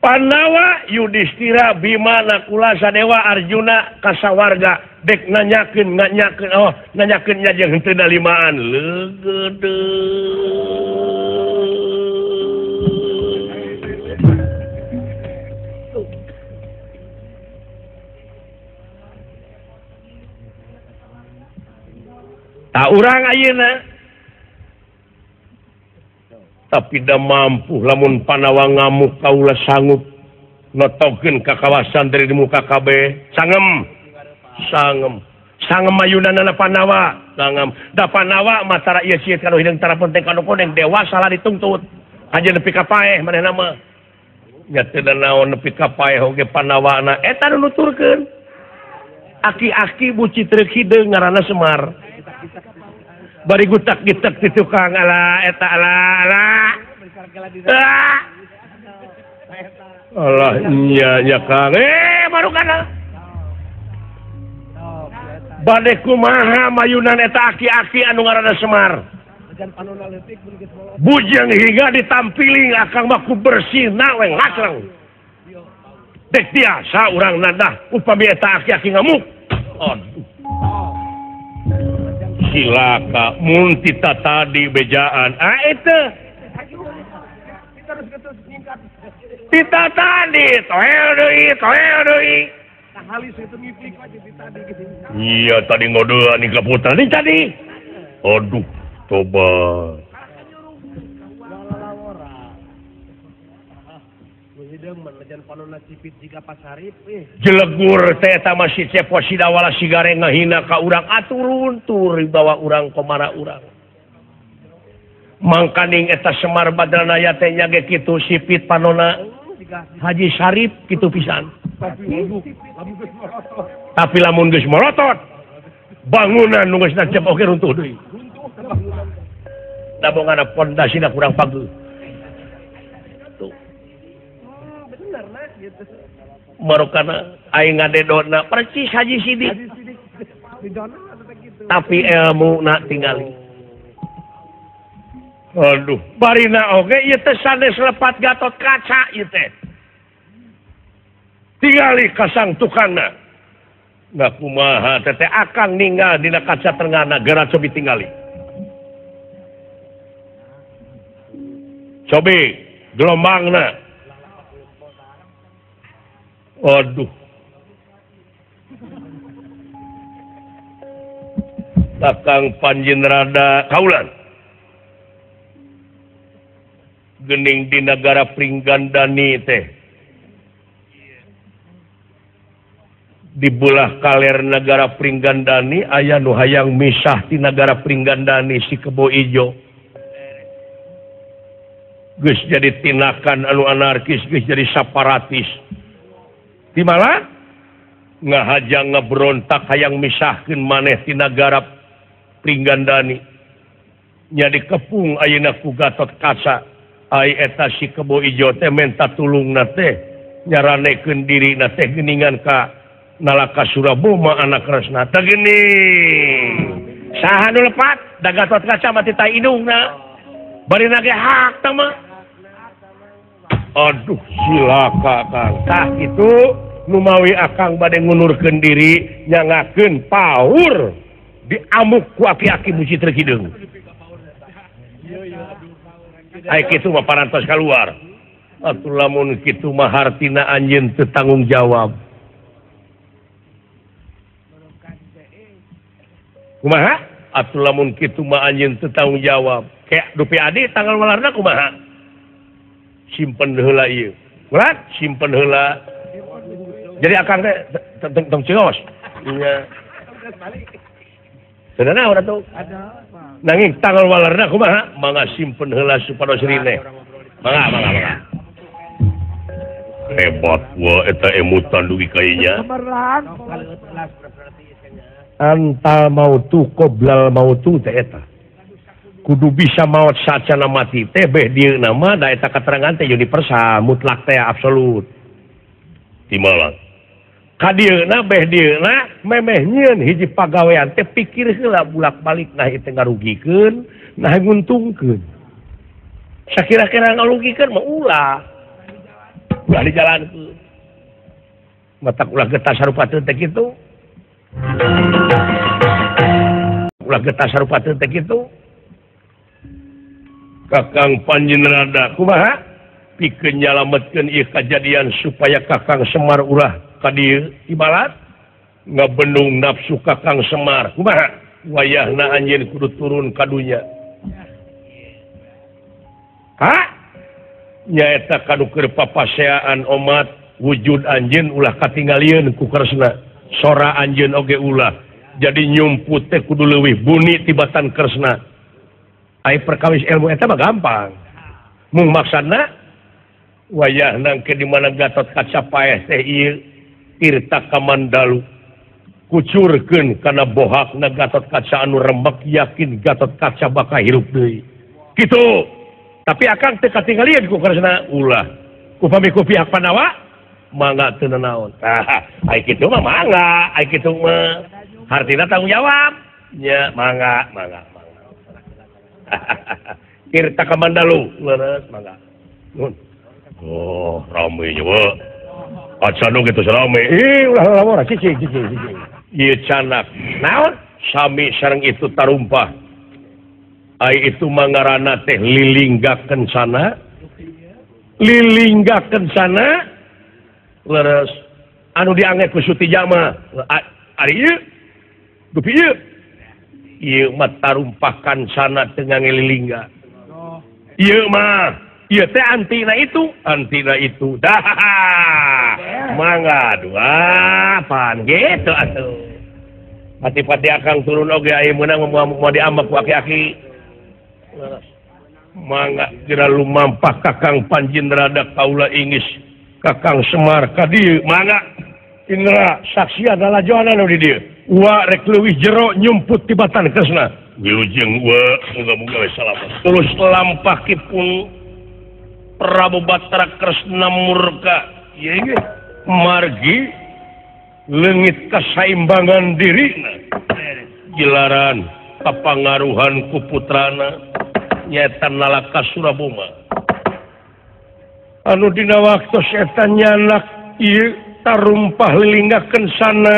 Pandawa Yudhistira Bima Nakula Sadewa Arjuna kasawarga dek nanyakeun nanyakeun oh nanyakeun nya jeung henteu dalimaan leugeudeung tak urang ayeuna tapi da mampu lamun Pandawa ngamuk kaula sanggup notokeun ka kawasan dari di muka kabeh sangem sangem sangem mayunanana Pandawa sangem da Pandawa mah tara ieu sieun kanu hideung tara penting kanu koneng dewa salah dituntut anjeun nepi ka paeh manehna mah nya teu naon nepi ka paeh oge Pandawana eta nu nuturkeun aki-aki buci treuk hideung ngaranna Semar bari gutak-gitak di tukang ala eta ala ala alah nya nya Kang baru kana bade kumaha mayunan eta aki-aki anu ngaranna Semar bujang hingga ditampiling akang mah ku bersih na we ngakrang dek biasa urang nadah upami eta aki-aki ngamuk aduh silaka mun tita tadi bejaan ah itu tita tadi toel deui iya tadi ngodean ka putra di tadi aduh tobat jelegur teh eta mah si Cepot Sidawala sigare ngahina ka urang aturun tur dibawa urang komara urang mangkaning eta Semar Badranaya teh nya ge kitu sipit panona Haji Sarip kitu pisan tapi lamun geus morotot bangunan nu geus nancep oge runtuh deui da bongana pondasina kurang pageuh marokana aing ngadedona percis Haji Sidik tapi ilmu na tingali aduh barina oge ieu teh sanes lepat Gatot Kaca ieu teh tingali kasang tukangna na kumaha teh akang ninggal dina kaca tengahna geura cobi tingali cobi gelombangna aduh Kakang Panjin Rada kaulan gening di negara Pringgandani teh di belah kaler negara Pringgandani aya nu hayang misah ti negara Pringgandani si Kebo Ijo geus jadi tinakan anu anarkis geus jadi separatis di mana ngahajang ngeberontak hayang misahkeun maneh ti nagara Pringgandani nya dikepung ayeuna ku Gatot Kaca ai eta si Kebo Ijo teh menta tulungna teh nyaranekeun dirina teh geuningan ka Nalaka Suraboma anak Kresna teh geuning saha nu lepat da Gatot Kaca mah titah indungna barina ge hak teh mah aduh silaka Kang tah kitu Numawi akang bade ngundurkeun diri nyangakeun paur diamuk ku aki-aki Bu Citra Kidung. Ai kitu mah parantos kaluar. Atuh lamun kitu mah hartina anjeun teu tanggung jawab. Kumaha? Atuh lamun kitu mah anjeun teu tanggung jawab. Kayak dupi adi tanggal walarna kumaha? Simpen heula ieu. Ulah simpen heula. Jadi akang teh tong ceos. Nya. Teu naon atuh? Nanging tanggal walarna kumaha? Mangga simpen heula supados rineh. Mangga mangga mangga. Hebat wa eta emutan dugi ka ieu. Antal mautu qoblal mautu teh eta. Kudu bisa maot sacana mati teh beh dieu nama da eta katerangan teh universal mutlak teh absolut. Timalang. Ka dieuna beh dieuna memeh nyieun hiji pagawean teh pikir heula bulak-balik nah ieu teh ngarugikeun nah nguntungkeun. Sakira-kira ngarugikeun mah ulah. Ulah dijalankeun. Matak ulah getas sarupa teh kitu. Ulah getas sarupa teh kitu. Kakang Panjenrada kumaha pikeun nyalametkeun ieu kajadian supaya Kakang Semar ulah ka dieu ibarat ngabendung nafsu Kakang Semar kumaha wayahna anjeun kudu turun ka dunya. Ha nyaeta kanu keur papaseaan omat wujud anjeun ulah katinggalieun ku Kresna, sora anjeun oge ulah. Jadi nyumput teh kudu leuwih buni tibatan Kresna. Ai perkawis ilmu eta mah gampang. Mung maksana wayahna ke di mana Gatot Kaca paeh teh ieu Tirta Kamandalu kucurkeun kana bohakna Gatot Kaca anu rembek yakin Gatot Kaca bakal hirup deui. Kitu. Tapi akang teu katinggalieun ku Kresna ulah. Upami ku pihak Pandawa mangga teu nanaon. Tah, ai kitu mah mangga, ai kitu mah hartina tanggung jawab. Nya mangga, mangga. Tirta Kamandalu leres mangga. Nuhun. Oh, rame nya we. Acan nu kitu rame. Ih, ulah lalawara cicing cicing cicing. Ieu canak. Naon? Sami sareng itu tarumpah. Ai itu mangarana teh lilingga kencana. Lilingga kencana leres anu diangge ku Sutija mah. Ari ieu dupi ieu. Ieu mah tarumpah kancana teu ngangge lilingga. Ieu mah, ieu teh antina itu. Dah. Mangga dua pan gitu atuh. Pati-pati akang turun oge aya meunang moal diambak ku aki-aki. Mangga jera lumampah Kakang Panjenrada kaula ingis Kakang Semar ka dieu. Mangga Indra saksian lalajoan anu di dieu. Wa rek leuwih jero nyumput tibatan Kresna. Wilujeng wa muga-muga we salamet. Terus lampahipun Prabu Batara Kresna murka. Ieu ge margi leungit kasaimbangan dirina. Gilaran kapangaruhan ku putrana nyaeta Nalaka Suraboma. Anu dina waktos eta nyanak ieu tarumpah lilingga kencana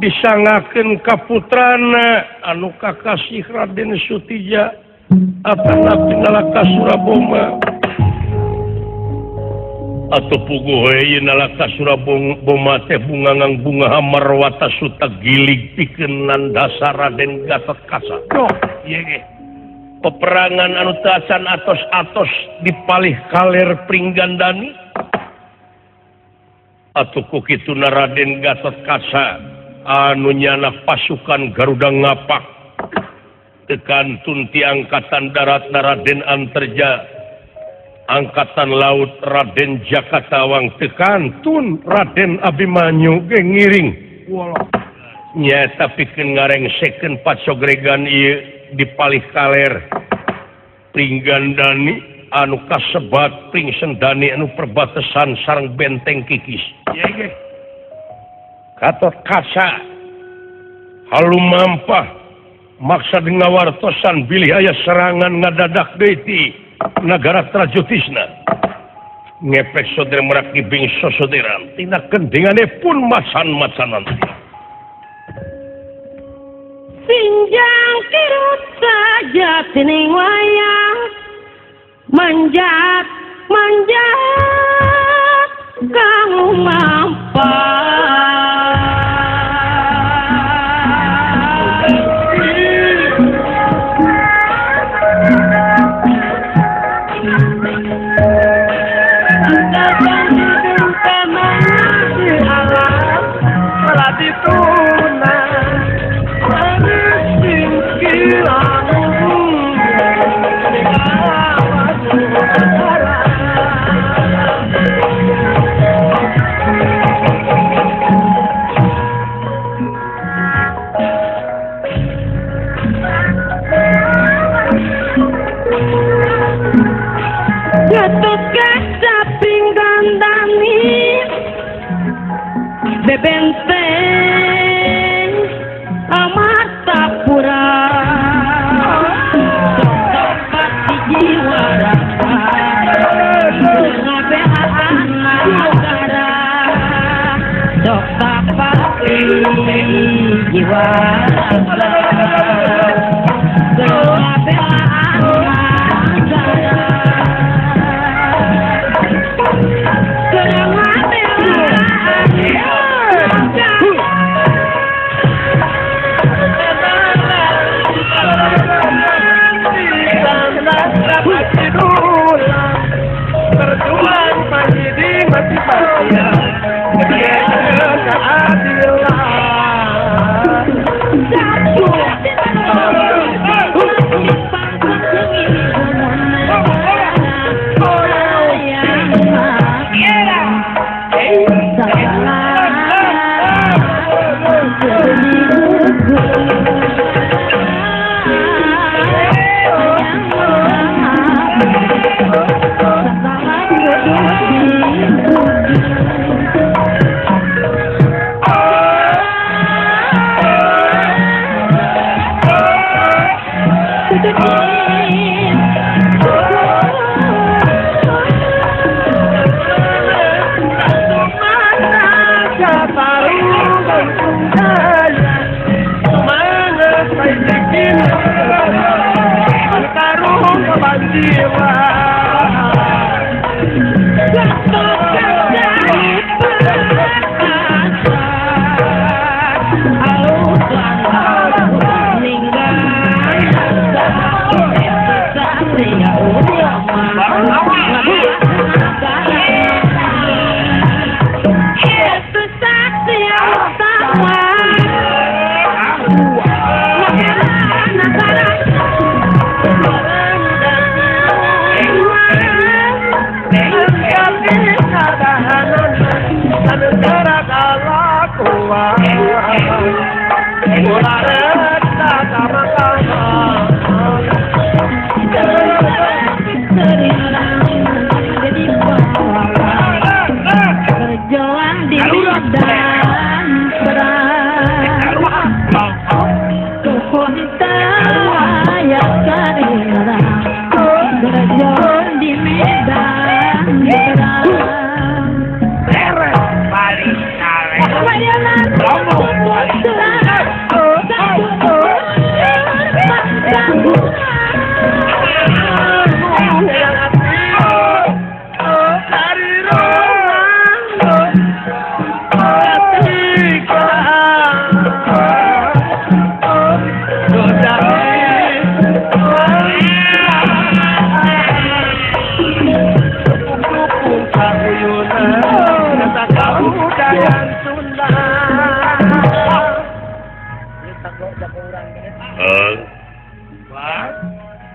disangakeun ka putrana anu kakasih Raden Sutija atanapi Nalaka Suraboma. Atuh puguh we ieu Nalaka Suraboma teh bungangang bunga hamarwata suta gilig pikeun nandasa Raden Gatot Kaca. Duh, ieu ge peperangan anu teu acan atos-atos dipalih kaler Pringgandani. Atuh ku kituna Raden Gatot Kaca anu nyana pasukan Garuda ngapak tekantun ti angkatan darat Raden Anterja, angkatan laut Raden Jakatawang, tekantun Raden Abimanyu ge ngiring. Nyaeta pikeun ngarengsekeun pacogregan ieu dipalih kaler Pringgandani anu kasebat Pringsendani anu perbatasan sareng benteng Kikis. Gatot Kaca halumampah maksa ngawartosan bilih aya serangan ngadadak deui ti nagara Trajutisna. Ngepek soder merak ibing sosoderan tina kendingane pun macan-macanan. Sinjang kirut saja tining wayang manjat manjat kamu mampan. Bebenteng Amartapura tempat jiwa rasa ngabelaan negara tempat jiwa rasa ngabelaan negara.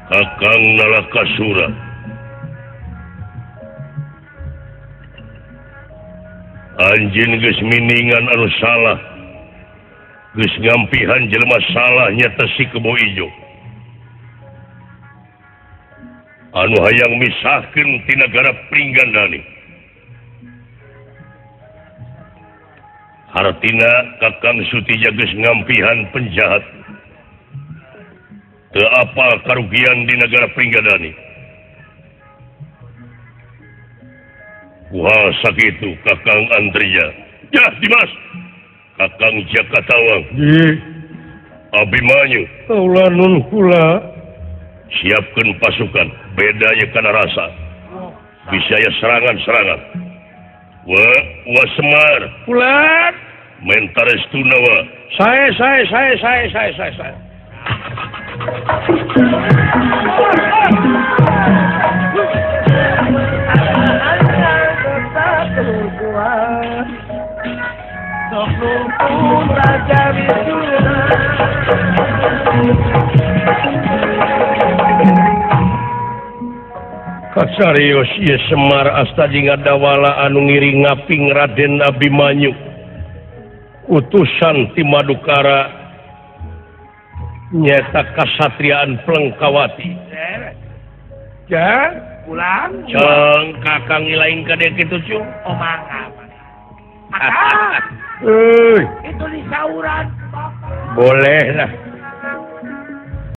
Kakang Nalakasura anjeun geus miningan anu salah, geus ngampihan jelema salah nyata si Kebo Ijo anu hayang misahkeun ti nagara Pringgandani. Hartina Kakang Sutija geus ngampihan penjahat teu apal karugian di negara Pringgandani. Kuhal sakitu Kakang Andria. Ya Dimas. Kakang Jaka Tawang. Nggih. Abimanyu. Kaula nun kula. Siapkeun pasukan, beda ye kana rasa. Bisa ya serangan-serangan. Wa wa Semar. Kula. Mentares tunawa. Saya saya saya saya saya saya saya. Kasarios ieu Semar asta jeung ngadawala anu ngiring ngaping Raden Abimanyu. Utusan ti Madukara nyata kasatriaan Plengkawati. Ja, pulang. Ceng kakang ngilaing ka dieu kitu cung. Oh mangga. Itu di sauran. Boleh lah.